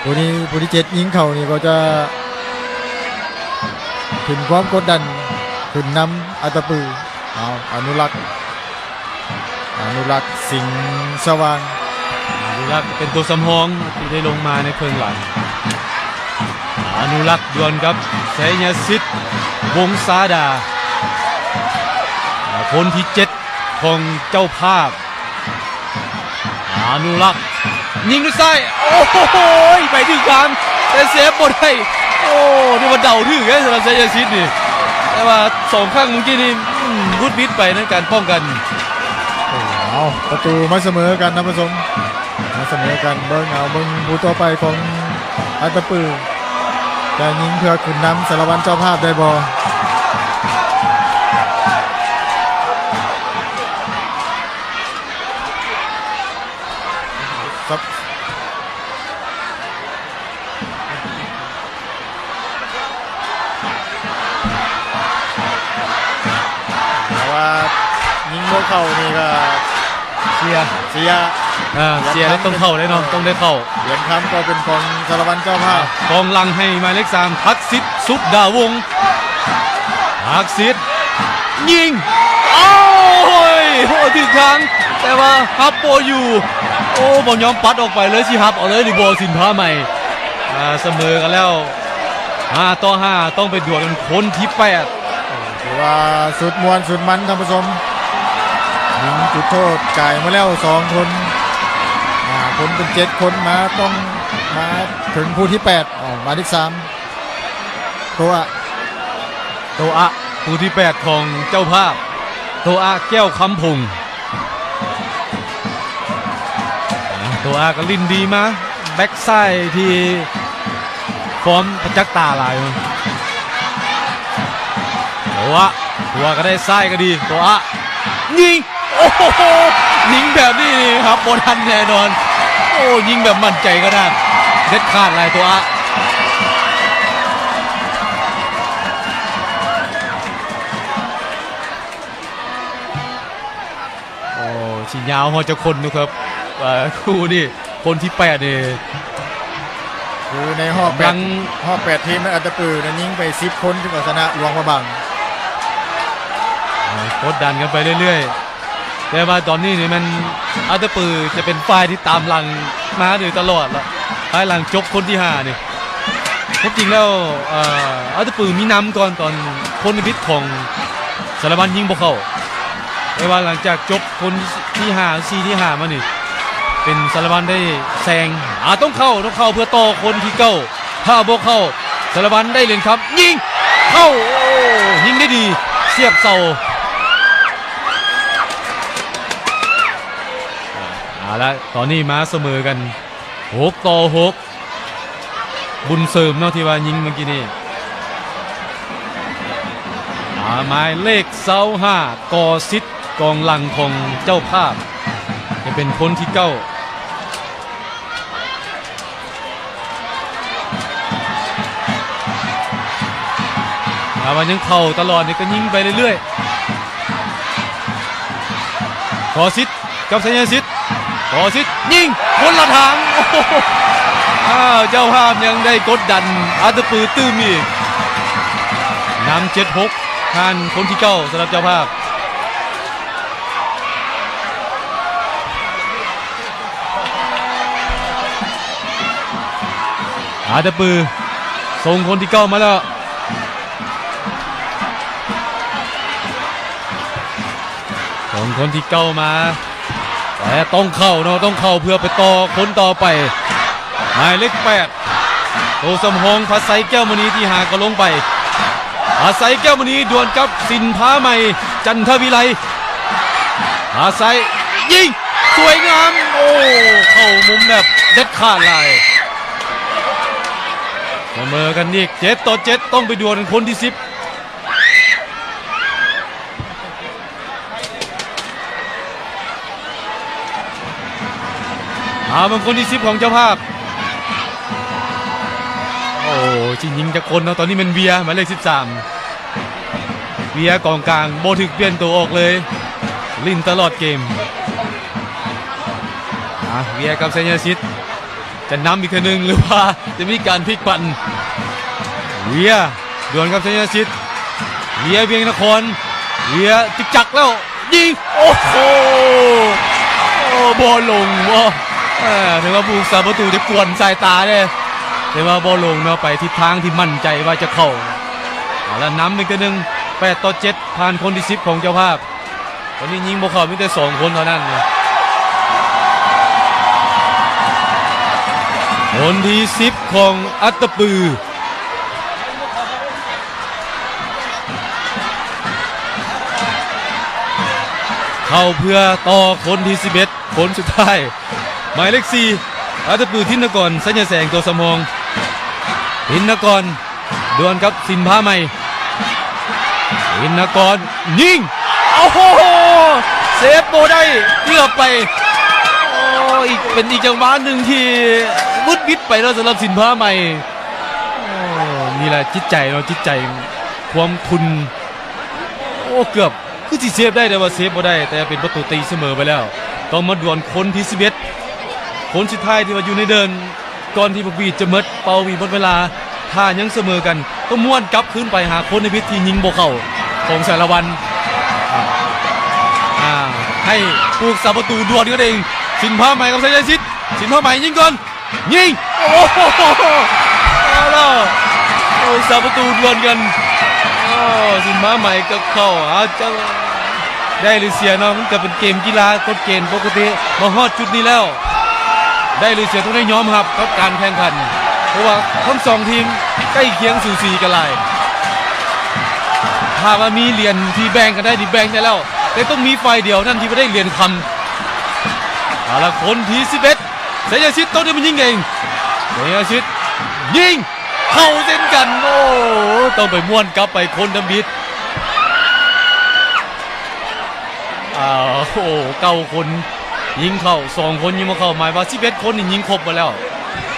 ຜູ້ນີ້ ຜູ້ທີເຈັດຍິງເຂົ້ານີ້ກໍຈະຂຶ້ນຄວາມກົດດັນ ຂຶ້ນນຳອັດຕະປື. ເອົາ ອະນຸລັກ ອະນຸລັກ ສິງສະຫວ່າງ ອະນຸລັກເປັນຕົວສຳຮອງທີ່ໄດ້ລົງມາໃນເຄິ່ງຫຼັງ. ອະນຸລັກດວນກັບໄຊຍະສິດ ວົງສາດາ ຄົນທີເຈັດຂອງເຈົ້າພາບ. ອະນຸລັກ ຍິງດ້ວຍຊ້າຍ ໂອ້ໂຫ ໄປຖືກທາງ ແຕ່ເຊຟບໍ່ໄດ້. ໂອ້ ຖືວ່າເດົາຖືກເດ້ສຳລັບໄຊຍະສິດນີ້ ແຕ່ວ່າສອງຄັ້ງເມື່ອກີ້ນີ້ ອືມ ວຸດວິດໄປໃນການປ້ອງກັນ. ເອົາ ປະຕູມາສະເໝີກັນທ່ານຜູ້ຊົມ ມາສະເໝີກັນ. ເບິ່ງເອົາ ເບິ່ງຜູ້ຕໍ່ໄປຂອງອັດຕະປື ຈະຍິງເພື່ອຂຶ້ນນຳສາລະວັນເຈົ້າພາບໄດ້ບໍ່? ຖ້າວ່າຍິງບໍ່ເຂົ້ານີ້ກໍເສຍ ເສຍ ອ່າ ເສຍແລ້ວຕ້ອງເຂົ້າເດ້ເນາະ ຕ້ອງໄດ້ເຂົ້າ. ຫຼຽນຄຳກໍເປັນຂອງສາລະວັນເຈົ້າພາບ ກອງຫຼັງໃຫ້ໝາຍເລກສາມ ທັກສິດ ສຸດດາວົງ ທັກສິດ ຍິງ ໂອ້ຍ ໂອ້ ຖືກທາງ ແຕ່ວ່າຮັບບໍ່ຢູ່. ໂອ້ ບໍ່ຍອມປັດອອກໄປເລີຍ ຊິຮັບເອົາເລີຍຫຼືບໍ່ ສິນພາໃໝ່. ອ່າ ສະເໝີກັນແລ້ວ ຫ້າຕໍ່ຫ້າ ຕ້ອງໄປດວນກັນຄົນທີແປດ. ຖືວ່າສຸດມ່ວນສຸດມັນທ່ານຜູ້ຊົມ, ຍິງຈຸດໂທດຈ່າຍມາແລ້ວສອງຄົນ, ຫ້າຄົນເປັນເຈັດຄົນ ມາ ຕ້ອງມາເຖິງຜູ້ທີແປດ ເອົາ ໝາຍເລກສາມ ໂຕອະ ໂຕອະ ຜູ້ທີແປດຂອງເຈົ້າພາບ ໂຕອະ ແກ້ວຄຳພົງ. ໂຕອະກໍຫຼິ້ນດີມາ ແບັກຊ້າຍທີ່ຟອມປະຈັກຕາຫຼາຍ. ໂຕອະ ໂຕອະກໍໄດ້ ຊ້າຍກໍດີ ໂຕອະ ຍິງ ໂອ້ໂຫ ຍິງແບບນີ້ນີ້ຮັບບໍ່ທັນແນ່ນອນ. ໂອ້ ຍິງແບບໝັ້ນໃຈຂະໜາດ ເດັດຂາດຫຼາຍ ໂຕອະ. ໂອ້ ຊິຍາວຮອດຈັກຄົນຢູ່ຄັບ ເອີ ຄູ່ນີ້ ຄົນທີແປດນີ້ ຄືໃນຮອບແປດ ຮອບແປດທີມນັ້ນ ອັດຕະປືນັ້ນຍິງໄປສິບຄົນ ເຖິງເອົາຊະນະຫຼວງພະບາງ. ເອີ ກົດດັນກັນໄປເລື້ອຍໆ ແຕ່ວ່າຕອນນີ້ນີ້ແມ່ນອັດຕະປືຈະເປັນຝ່າຍທີ່ຕາມຫຼັງມາໂດຍຕະຫຼອດລະ ພາຍຫຼັງຈົບຄົນທີຫ້ານີ້. ຄວາມຈິງແລ້ວ ເອີ ອັດຕະປືມີນຳກ່ອນຕອນຄົນທຳອິດຂອງສາລະວັນຍິງບໍ່ເຂົ້າ ແຕ່ວ່າຫຼັງຈາກຈົບຄົນທີຫ້າ ສີ່ ທີຫ້າມານີ້ ເປັນສາລະວັນໄດ້ແຊງ. ອາ ຕ້ອງເຂົ້າ ຕ້ອງເຂົ້າເພື່ອຕໍ່ຄົນທີເກົ້າ ຖ້າບໍ່ເຂົ້າ ສາລະວັນໄດ້ຫຼຽນຄຳ ຍິງເຂົ້າ ໂອ້ ຍິງໄດ້ດີ ສຽບເສົາ. ເອົາລະ ຕອນນີ້ມາສະເໝີກັນ ຫົກຕໍ່ຫົກ ບຸນເສີມເນາະ ທີ່ວ່າຍິງເມື່ອກີ້ນີ້. ອາ ໝາຍເລກຊາວຫ້າ ກໍສິດ ກອງຫຼັງຂອງເຈົ້າພາບ ຈະເປັນຄົນທີເກົ້າ. ຖ້າວ່າຍັງເຂົ້າຕະຫຼອດນີ້ ກໍຍິງໄປເລື້ອຍໆ. ກໍສິດ ກັບໄຊຍະສິດ ກໍສິດຍິງຄົນລະທາງ. ໂອ້ໂຫ ອ້າວ ເຈົ້າພາບຍັງໄດ້ກົດດັນ ອັດຕະປືຕື່ມອີກ. ນຳເຈັດຫົກ ຜ່ານຄົນທີເກົ້າສຳລັບເຈົ້າພາບ. ອາດຕະປື ສົ່ງຄົນທີເກົ້າມາແລ້ວ. ສອງຄົນທີ່ເກົ້າມາ ແຕ່ຕ້ອງເຂົ້າເນາະ ຕ້ອງເຂົ້າເພື່ອໄປຕໍ່ຄົນຕໍ່ໄປ. ໝາຍເລກແປດ ໂຕສຳຮອງ ພາໄຊ ແກ້ວມະນີ ທີ່ຫາກໍລົງໄປ. ພາໄຊ ແກ້ວມະນີ ດວນກັບສິນພາໃໝ່ ຈັນທະວິໄລ. ພາໄຊ ຍິງ ສວຍງາມ ໂອ້ ເຂົ້າມຸມແບບເດັດຂາດຫຼາຍ. ສະເໝີກັນອີກ ເຈັດຕໍ່ເຈັດ ຕ້ອງໄປດວນຄົນທີສິບ. ເອົາ ເບິ່ງຄົນທີສິບຂອງເຈົ້າພາບ. ໂອ້ ຊິຍິງຈັກຄົນເນາະ? ຕອນນີ້ແມ່ນເວຍ ໝາຍເລກສິບສາມ ເວຍກອງກາງ ບໍ່ຖືກປ່ຽນໂຕອອກເລີຍ ຫຼິ້ນຕະຫຼອດເກມ. ອາ ເວຍກັບໄຊຍະສິດ ຈະນຳອີກເທື່ອໜຶ່ງ ຫຼືວ່າຈະມີການພລິກຜັນ? ເວຍ ດວນກັບໄຊຍະສິດ ເວຍ ວຽງນະຄອນ ເວຍ ຈຶກຈັກແລ້ວ ຍິງ ໂອ້ໂຫ ໂອ້ ບໍ່ລົງ ບໍ່ ເອີ ຖືວ່າຜູ້ຮັກສາປະຕູຈະກວນສາຍຕາເດ້ ແຕ່ວ່າບໍ່ລົງເນາະ ໄປທິດທາງທີ່ໝັ້ນໃຈວ່າຈະເຂົ້າ. ເອົາລະ ນຳອີກເທື່ອໜຶ່ງ ແປດຕໍ່ເຈັດ ຜ່ານຄົນທີສິບຂອງເຈົ້າພາບ. ຕອນນີ້ຍິງບໍ່ເຂົ້າ ມີແຕ່ສອງຄົນເທົ່ານັ້ນ. ຄົນທີສິບຂອງອັດຕະປື ເຂົ້າເພື່ອຕໍ່ຄົນທີສິບເອັດ ຄົນສຸດທ້າຍ ໝາຍເລກສີ່ ອັດຕະປື ທິນນະກອນ ໄຊຍະແສງ ຕົວສຳຮອງ. ທິນນະກອນ ດວນກັບສິນພາໃໝ່ ທິນນະກອນ ຍິງ ໂອ້ໂຫ ເຊບບໍ່ໄດ້ ເກືອບໄປ. ໂອ້ ອີກ ເປັນອີກຈັງຫວະໜຶ່ງທີ່ວຸດຫວິດໄປເນາະ ສຳລັບສິນພາໃໝ່. ໂອ້ ນີ້ແຫຼະຈິດໃຈເນາະ ຈິດໃຈ ຄວາມທຸ່ນ. ໂອ້ ເກືອບ ຄືຊິເຊບໄດ້ ແຕ່ວ່າເຊບບໍ່ໄດ້ ແຕ່ເປັນປະຕູຕີສະເໝີໄປແລ້ວ. ຕ້ອງມາດວນຄົນທີສິບເອັດ ຄົນສຸດທ້າຍທີ່ວ່າຢູ່ໃນເດີ່ນ ກ່ອນທີ່ບັກຫວີດຈະໝົດ ເປົ່າຫວີດໝົດເວລາ. ຖ້າຍັງສະເໝີກັນ ຕ້ອງມ້ວນກັບຄືນໄປຫາຄົນທຳອິດທີ່ຍິງບໍ່ເຂົ້າຂອງສາລະວັນ. ໃຫ້ຜູ້ຮັກສາປະຕູດວນກັນເອງ. ສິນພາໃໝ່ກັບໄຊຍະສິດ, ສິນພາໃໝ່ຍິງກ່ອນ, ຍິງ ໂອ້ໂຫ ເອົາແລ້ວ ຜູ້ຮັກສາປະຕູດວນກັນ. ໂອ້ ສິນພາໃໝ່ກັບເຂົ້າ ອາ ຈະໄດ້ຫຼືເສຍເນາະ, ມັນກໍເປັນເກມກິລາ ກົດເກນປົກກະຕິ. ມາຮອດຈຸດນີ້ແລ້ວ ໄດ້ຫຼືເສຍ ຕ້ອງໄດ້ຍອມຮັບກັບການແຂ່ງຂັນ ເພາະວ່າທັງສອງທີມໃກ້ຄຽງສູສີກັນຫຼາຍ. ຖ້າວ່າມີຫຼຽນທີ່ແບ່ງກັນໄດ້ນີ້ ແບ່ງໄດ້ແລ້ວ, ແຕ່ຕ້ອງມີຝ່າຍດຽວນັ້ນທີ່ບໍ່ໄດ້ຫຼຽນຄຳ. ເອົາລະ ຄົນທີສິບເອັດ ໄຊຍະສິດຕ້ອງໄດ້ມາຍິງເອງ. ໄຊຍະສິດຍິງເຂົ້າເຊັ່ນກັນ. ໂອ້ ຕ້ອງໄປມ້ວນກັບໄປຄົນທຳອິດ. ອ້າວ ໂອ້ ເກົ້າຄົນຍິງເຂົ້າ, ສອງຄົນຍິງບໍ່ເຂົ້າ, ໝາຍວ່າສິບເອັດຄົນນີ້ຍິງຄົບໝົດແລ້ວ.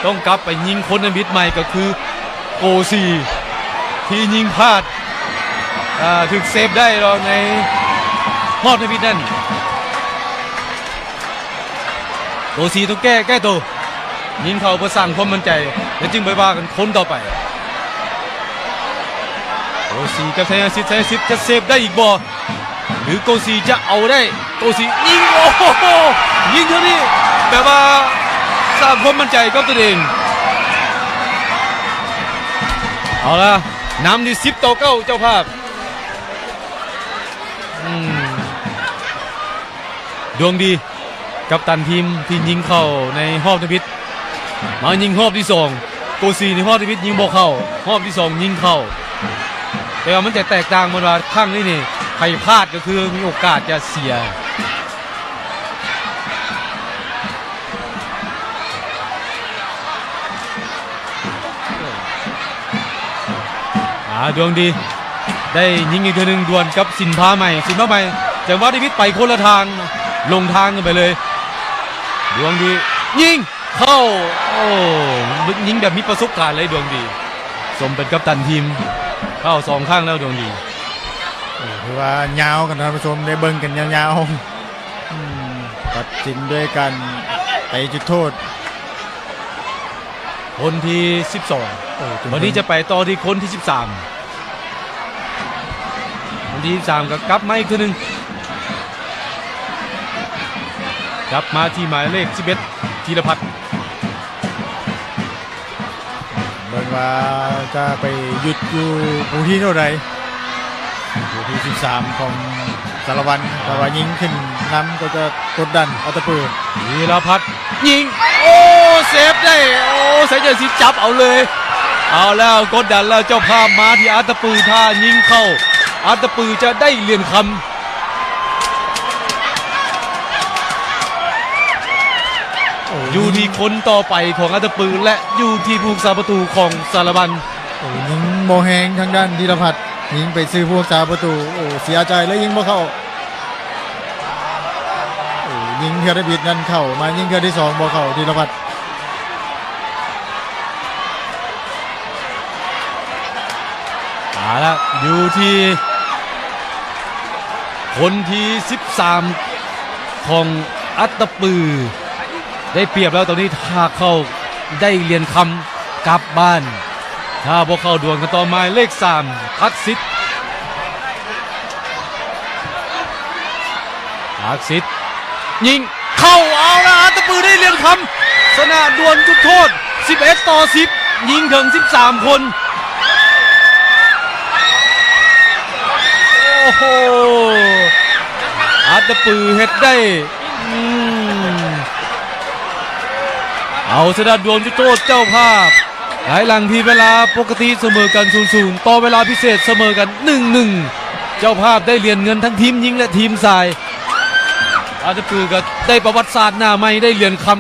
ຕ້ອງກັບໄປຍິງຄົນທຳອິດໃໝ່ ກໍຄືໂກຊີ ທີ່ຍິງພາດ ອ່າ ຖືກເຊບໄດ້ເນາະ ໃນຮອບທຳອິດນັ້ນ. ໂກຊີຕ້ອງແກ້ ແກ້ໂຕ, ຍິງເຂົ້າເພື່ອສ້າງຄວາມໝັ້ນໃຈ ແລ້ວຈຶ່ງໄປວ່າກັນຄົນຕໍ່ໄປ. ໂກຊີກັບໄຊຍະສິດ, ໄຊຍະສິດຈະເຊບໄດ້ອີກບໍ່ ຫຼືໂກຊີຈະເອົາໄດ້? ໂກຊີຍິງ ໂອ້ໂຫ ຍິງເທື່ອນີ້ແບບວ່າສ້າງຄວາມໝັ້ນໃຈກັບຕົນເອງ. ເອົາລະ ນຳທີ່ສິບຕໍ່ເກົ້າ ເຈົ້າພາບ. ອືມ ດວງດີ ກັບຕັນທີມທີ່ຍິງເຂົ້າໃນຮອບທຳອິດ ມາຍິງຮອບທີສອງ. ໂກຊີໃນຮອບທຳອິດຍິງບໍ່ເຂົ້າ, ຮອບທີສອງຍິງເຂົ້າ. ແຕ່ວ່າມັນຈະແຕກຕ່າງໝົດວ່າ ຄັ້ງນີ້ນີ້ໃຜພາດກໍຄືມີໂອກາດຈະເສຍ. ອາ ດວງດີ ໄດ້ຍິງອີກເທື່ອໜຶ່ງ ດວນກັບສິນພາໃໝ່. ສິນພາໃໝ່ ຈັງຫວະທີ່ວິດໄປຄົນລະທາງ ລົງທາງກັນໄປເລີຍ. ດວງດີ ຍິງເຂົ້າ. ໂອ້ ຍິງແບບມີປະສົບການເລີຍ ດວງດີ. ສົມເປັນກັບຕັນທີມ ເຂົ້າສອງຄັ້ງແລ້ວ ດວງດີ. ໂອ້ ຖືວ່າຍາວກັນ ທ່ານຜູ້ຊົມ ໄດ້ເບິ່ງກັນຍາວໆ. ອືມ ຕັດສິນດ້ວຍການເຕະຈຸດໂທດ ຄົນທີສິບສອງ. ໂອ້ ບາດນີ້ຈະໄປຕໍ່ທີ່ຄົນທີສິບສາມ. ຄົນທີສິບສາມກໍກັບມາອີກເທື່ອໜຶ່ງ, ກັບມາທີ່ໝາຍເລກສິບເອັດ ທີລະພັດ. ເບິ່ງວ່າຈະໄປຢຸດຢູ່ຜູ້ທີເທົ່າໃດ? ຜູ້ທີສິບສາມຂອງສາລະວັນ, ຖ້າວ່າຍິງຂຶ້ນນຳກໍຈະກົດດັນອັດຕະປື. ທີລະພັດຍິງ, ໂອ້ ເຊບໄດ້. ໂອ້ ໄຊເຈີຊິຈັບເອົາເລີຍ. ເອົາແລ້ວ, ກົດດັນແລ້ວ, ເຈົ້າພາບມາທີ່ອັດຕະປື, ຖ້າຍິງເຂົ້າ ອັດຕະປືຈະໄດ້ຫຼຽນຄຳ. ໂອ້ ຢູ່ທີ່ຄົນຕໍ່ໄປຂອງອັດຕະປື ແລະ ຢູ່ທີ່ຜູ້ຮັກສາປະຕູຂອງສາລະວັນ. ໂອ້ ຍິງບໍ່ແຮງທາງດ້ານທີລະພັດ, ຍິງໄປຊື່ຜູ້ຮັກສາປະຕູ. ໂອ້ ເສຍໃຈເລີຍ, ຍິງບໍ່ເຂົ້າ. ໂອ້ ຍິງເທື່ອທຳອິດນັ້ນເຂົ້າ, ມາຍິງເທື່ອທີສອງບໍ່ເຂົ້າ, ທີລະພັດ. ເອົາລະ ຢູ່ທີ່ຄົນທີສິບສາມຂອງອັດຕະປື ໄດ້ປຽບແລ້ວຕອນນີ້. ຖ້າເຂົ້າໄດ້ຫຼຽນຄຳກັບບ້ານ, ຖ້າບໍ່ເຂົ້າດວນກັນຕໍ່. ໝາຍເລກສາມ ທັກສິດ, ທັກສິດຍິງ ເຂົ້າ. ເອົາລະ ອັດຕະປືໄດ້ຫຼຽນຄຳ, ຊະນະດວນຈຸດໂທດ ສິບເອັດຕໍ່ສິບ, ຍິງເຖິງສິບສາມຄົນ. ໂອ້ໂຫ ອັດຕະປືເຮັດໄດ້. ອືມ ເອົາຊະນະດວນຈຸດໂທດເຈົ້າພາບ. ພາຍຫຼັງທີ່ເວລາປົກກະຕິສະເໝີກັນ ສູນສູນ ຕໍ່ເວລາພິເສດສະເໝີກັນ ໜຶ່ງໜຶ່ງ. ເຈົ້າພາບໄດ້ຫຼຽນເງິນທັງທີມຍິງ ແລະ ທີມຊາຍ. ອັດຕະປືກໍໄດ້ປະຫວັດສາດໜ້າໃໝ່, ໄດ້ຫຼຽນຄຳ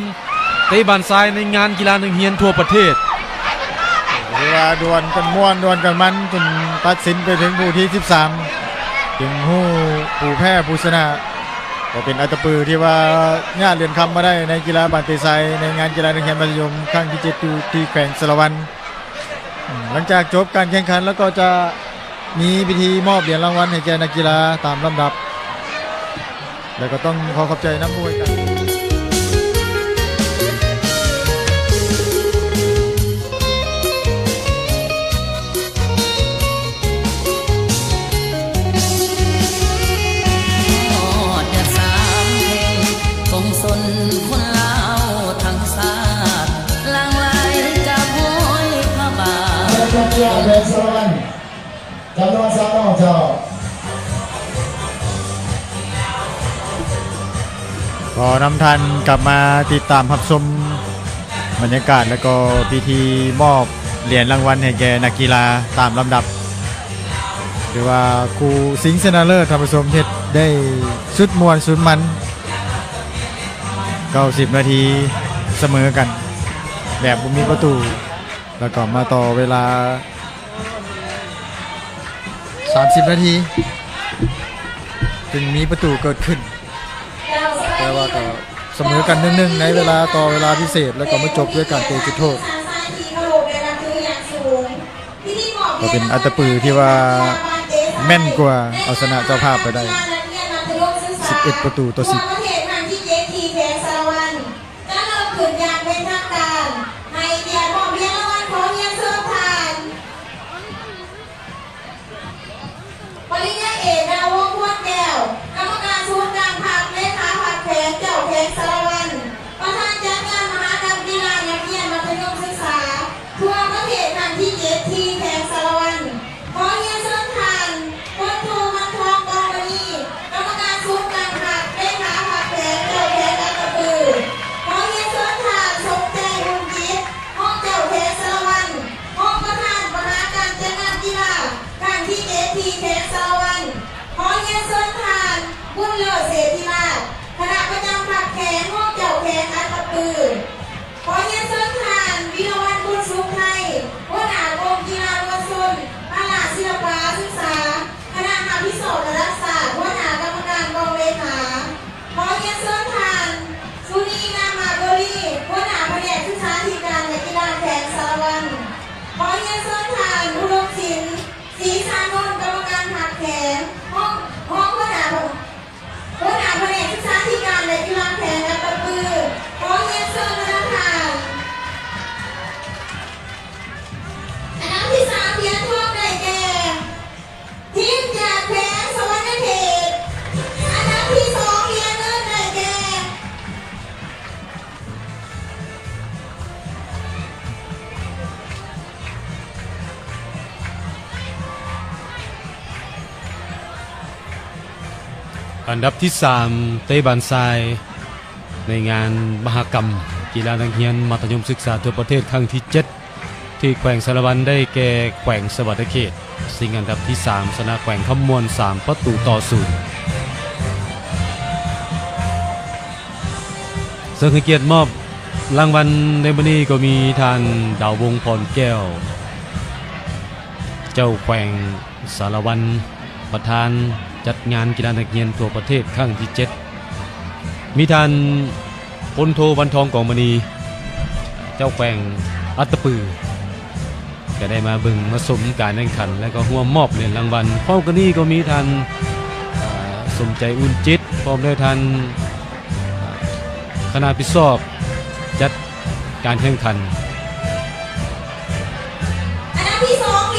ເຕະບານຊາຍໃນງານກິລານັກຮຽນທົ່ວປະເທດ. ຖືວ່າດວນກັນມ່ວນ, ດວນກັນມັນ ຈົນຕັດສິນໄປເຖິງຜູ້ທີສິບສາມ, ຈຶ່ງຮູ້ຜູ້ແພ້ຜູ້ຊະນະ. ກໍເປັນອັດຕະປືທີ່ວ່າຍາດຫຼຽນຄຳມາໄດ້ໃນກິລາບານເຕະຊາຍ ໃນງານກິລານັກຮຽນມັດທະຍົມຄັ້ງທີເຈັດ ຢູ່ທີ່ແຂວງສາລະວັນ. ອືມ ຫຼັງຈາກຈົບການແຂ່ງຂັນແລ້ວ ກໍຈະມີພິທີມອບຫຼຽນລາງວັນໃຫ້ແກ່ນັກກິລາຕາມລຳດັບ, ແລ້ວກໍຕ້ອງຂໍຂອບໃຈນຳຜູ້ໃຫ້ການ ຂໍນຳທ່ານກັບມາຕິດຕາມຮັບຊົມບັນຍາກາດ ແລະກໍພິທີມອບຫຼຽນລາງວັນໃຫ້ແກ່ນັກກິລາຕາມລຳດັບ. ຖືວ່າຄູ່ຊິງຊະນະເລີດ ທ່ານຜູ້ຊົມ ເຮັດໄດ້ສຸດມ່ວນສຸດມັນ ເກົ້າສິບນາທີສະເໝີກັນແບບບໍ່ມີປະຕູ ແລ້ວກໍມາຕໍ່ເວລາ ສາມສິບນາທີ ຈຶ່ງມີປະຕູເກີດຂຶ້ນ ແຕ່ວ່າກໍສະເໝີກັນ ໜຶ່ງໜຶ່ງ ໃນເວລາຕໍ່ເວລາພິເສດ ແລ້ວກໍມາຈົບດ້ວຍການເຕະຈຸດໂທດ. ກໍເປັນອັດຕະປືທີ່ວ່າແມ່ນກວ່າ ເອົາຊະນະເຈົ້າພາບໄປໄດ້ ສິບເອັດປະຕູຕໍ່ສິບ. ຈະເລີ່ມຂຶ້ນຢ່າງເປັນທາງການ ໃຫ້ກຽດມອບຫຼຽນລາງວັນ ຂໍຮຽນເຊີນທ່ານ ປະລິນຍາເອກ ດາວວົງ ພວນແກ້ວ ກຳມະການສູນກາງພັກ ເລຂາພັກແຂວງ ເຈົ້າແຂວງສາລະວັນ ປະທານຈັດງານມະຫະກຳກິລານັກຮຽນມັດທະຍົມສຶກສາທົ່ວປະເທດຄັ້ງທີເຈັດ ທີ່ແຂວງສາລະວັນ. ຂໍຮຽນເຊີນທ່ານ ພົນໂທ ວັນທອງ ກອງມະນີ ກຳມະການສູນກາງພັກ ເລຂາພັກແຂວງ ເຈົ້າແຂວງອັດຕະປື. ຂໍຮຽນເຊີນທ່ານ ສົມໃຈ ອຸ່ນຈິດ ຮອງເຈົ້າແຂວງສາລະວັນ ຮອງປະທານມະຫາການຈັດງານກິລາຄັ້ງທີເຈັດ ທີ່ແຂວງສາລະວັນ. ຂໍຮຽນເຊີນທ່ານ ບຸນເລີດ ເສດທິລາດ ຄະນະປະຈຳພັກແຂວງ ຮອງເຈົ້າແຂວງອັດຕະປື. ຂໍຮຽນເຊີນທ່ານ ວິລະວັນ ບຸນສຸກໄທ ຫົວໜ້າກົມກິລາມວນຊົນ ພະລາສິລະປະສຶກສາ ຄະນະຮັບຜິດຊອບລະດັບຊາດ ຫົວໜ້າກຳມະການກອງເລຂາ. ຂໍຮຽນເຊີນທ່ານ ສຸນີ ນາມາໂກລີ ຫົວໜ້າພະແນກສຶກສາທິການ ແລະ ກິລາແຂວງສາລະວັນ. ຂໍຮຽນເຊີນທ່ານ ອຸດົມສິນ ສີສານົນ ກຳມະການພັກແຂວງ ຮອງ ຮອງຫົວໜ້າ ຫົວໜ້າພະແນກສຶກສາທິການ ແລະ ກິລາແຂວງອັດຕະປື. ຂໍຮຽນເຊີນທ່ານ. ອັນດັບທີສາມ ຫຼຽນທອງໄດ້ແກ່ ທີມຈາກແຂວງສະຫວັນນະເຂດ. ອັນດັບທີສອງ ຫຼຽນເງິນໄດ້ແກ່ ອັນດັບທີສາມ ເຕະບານຊາຍ ໃນງານມະຫະກຳກິລານັກຮຽນມັດທະຍົມສຶກສາທົ່ວປະເທດຄັ້ງທີເຈັດ ທີ່ແຂວງສາລະວັນ ໄດ້ແກ່ແຂວງສະຫວັນນະເຂດ ຊິງອັນດັບທີສາມ ຊະນະແຂວງຄຳມ່ວນສາມປະຕູຕໍ່ສູນ. ເຊິ່ງໃຫ້ກຽດມອບລາງວັນໃນມື້ນີ້ກໍມີທ່ານ ດາວວົງ ພອນແກ້ວ ເຈົ້າແຂວງສາລະວັນ ປະທານຈັດງານກິລານັກຮຽນທົ່ວປະເທດຄັ້ງທີເຈັດ, ມີທ່ານ ພົນໂທ ວັນທອງ ກອງມະນີ ເຈົ້າແຂວງອັດຕະປື ກໍໄດ້ມາເບິ່ງມາຊົມການແຂ່ງຂັນ ແລະກໍຮ່ວມມອບຫຼຽນລາງວັນ. ພ້ອມກັນນີ້ກໍມີທ່ານ ສົມໃຈ ອຸ່ນຈິດ ພ້ອມດ້ວຍທ່ານ ຄະນະຮັບຜິດຊອບຈັດການແຂ່ງຂັນ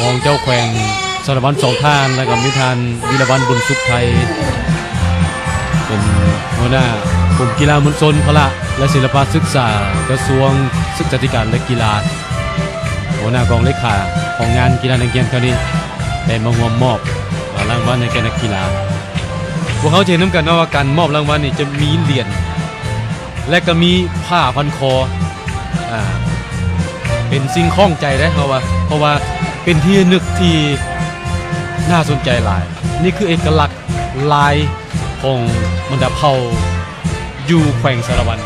ຮອງເຈົ້າແຂວງສາລະວັນສອງທ່ານ ແລ້ວກໍມີທ່ານ ວິລະວັນ ບຸນສຸກໄທ ເປັນຫົວໜ້າກົມກິລາມວນຊົນ ພະລະ ແລະ ສິລະປະສຶກສາ ກະຊວງສຶກສາທິການ ແລະ ກິລາ ຫົວໜ້າກອງເລຂາຂອງງານກິລານັກຮຽນຄັ້ງນີ້ ໄດ້ມາຮ່ວມມອບລາງວັນໃຫ້ແກ່ນັກກິລາ. ພວກເຮົາຈະເຫັນນຳກັນເນາະວ່າການມອບລາງວັນນີ້ຈະມີຫຼຽນ ແລະກໍມີຜ້າພັນຄໍ ອາ ເປັນສິ່ງຂ້ອງໃຈເດ້ເຮົາວ່າ ເພາະວ່າເປັນທີ່ລະນຶກທີ່ໜ້າສົນໃຈຫຼາຍ. ນີ້ຄືເອກະລັກລາຍຂອງບັນດາເຜົ່າຢູ່ແຂວງສາລະວັນ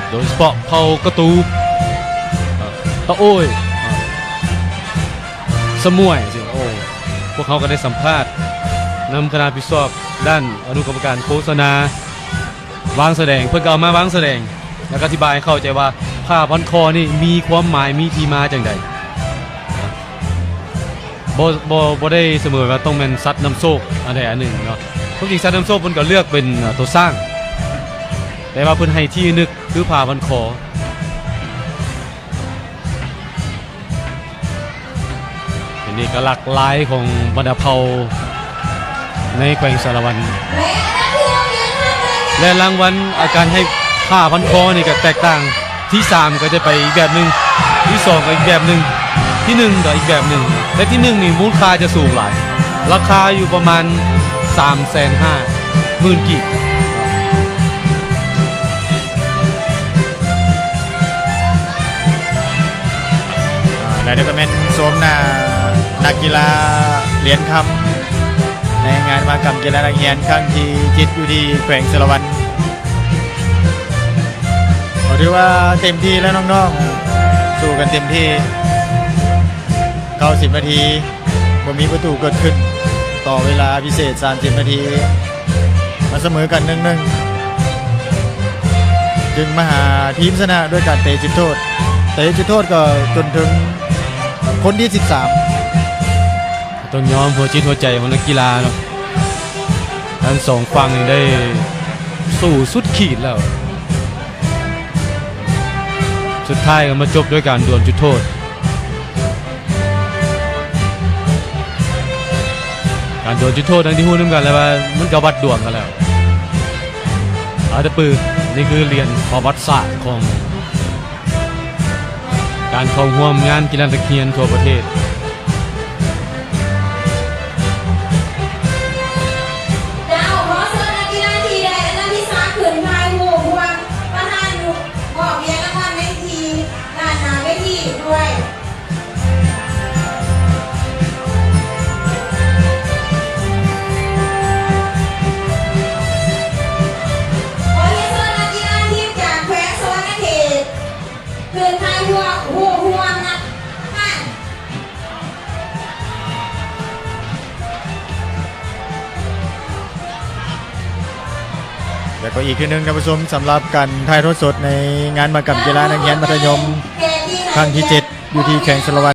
ໂດຍສະເພາະເຜົ່າກະຕູ ເອີ ຕະໂອ້ຍ ສະໝວຍ ໂອ້ ພວກເຮົາກໍໄດ້ສຳພາດນຳຄະນະຮັບຜິດຊອບດ້ານອະນຸກຳມະການໂຄສະນາ ວາງສະແດງ ເພິ່ນກໍເອົາມາວາງສະແດງ ແລ້ວກໍອະທິບາຍໃຫ້ເຂົ້າໃຈວ່າຜ້າພັນຄໍນີ້ມີຄວາມໝາຍ ມີທີ່ມາຈັ່ງໃດ. ບໍ່ ບໍ່ ບໍ່ໄດ້ສະເໝີວ່າຕ້ອງແມ່ນສັດນຳໂຊກອັນໃດອັນໜຶ່ງເນາະ. ຄວາມຈິງສັດນຳໂຊກເພິ່ນກໍເລືອກເປັນ ເອີ ໂຕຊ້າງ ແຕ່ວ່າເພິ່ນໃຫ້ທີ່ລະນຶກຄືຜ້າພັນຄໍ. ເປັນເອກະລັກລາຍຂອງບັນດາເຜົ່າໃນແຂວງສາລະວັນ ແລະ ລາງວັນ ອາ ການໃຫ້ຜ້າພັນຄໍນີ້ກໍແຕກຕ່າງ. ທີສາມກໍຈະໄປອີກແບບໜຶ່ງ, ທີສອງກໍອີກແບບໜຶ່ງ, ທີໜຶ່ງກໍອີກແບບໜຶ່ງ. ແຕ່ທີໜຶ່ງນີ້ມູນຄ່າຈະສູງຫຼາຍ, ລາຄາຢູ່ປະມານສາມແສນຫ້າໝື່ນກີບ. ແລະນີ້ກໍແມ່ນໂສມໜ້ານັກກິລາຫຼຽນຄຳ ໃນງານມະຫະກຳກິລານັກຮຽນຄັ້ງທີເຈັດ ຢູ່ທີ່ແຂວງສາລະວັນ. ກໍຖືວ່າເຕັມທີ່ແລ້ວນ້ອງໆ ສູ້ກັນເຕັມທີ່ ເກົ້າສິບນາທີ ບໍ່ມີປະຕູເກີດຂຶ້ນ ຕໍ່ເວລາພິເສດສາມສິບນາທີ ມາສະເໝີກັນ ໜຶ່ງໜຶ່ງ ຈຶ່ງມາຫາທີມຊະນະດ້ວຍການເຕະຈຸດໂທດ. ເຕະຈຸດໂທດກໍຈົນເຖິງຄົນທີສິບສາມ. ຕ້ອງຍອມຫົວຈິດຫົວໃຈຂອງນັກກິລາເນາະ ທັງສອງຝັ່ງນີ້ໄດ້ສູ້ສຸດຂີດແລ້ວ ສຸດທ້າຍກໍມາຈົບດ້ວຍການດວນຈຸດໂທດ. ການດວນຈຸດໂທດ ດັ່ງທີ່ຮູ້ນຳກັນແລ້ວວ່າ ມັນກໍວັດດວງກັນແລ້ວ ອາດຕະປື. ນີ້ຄືຫຼຽນປະຫວັດສາດຂອງການເຂົ້າຮ່ວມງານກິລານັກຮຽນທົ່ວປະເທດ. ເຈົ້າ ຂໍເຊີນນັກກິລາທີ່ໄດ້ອັນດັບທີສາມຂຶ້ນຖ່າຍຮູບຮ່ວມປະທານ ມອບຫຼຽນລາງວັນໃນທີ່ ດ້ານໜ້າເວທີດ້ວຍ. ຂໍຮຽນເຊີນນັກກິລາທີມຈາກແຂວງສະຫວັນນະເຂດ ຂຶ້ນຖ່າຍຮູບຮ່ວມນຳກັນ. ແລະກໍອີກເທື່ອໜຶ່ງທ່ານຜູ້ຊົມ ສຳລັບການຖ່າຍທອດສົດໃນງານມະຫະກຳກິລານັກຮຽນມັດທະຍົມຄັ້ງທີເຈັດ ຢູ່ທີ່ແຂວງສາລະວັນ.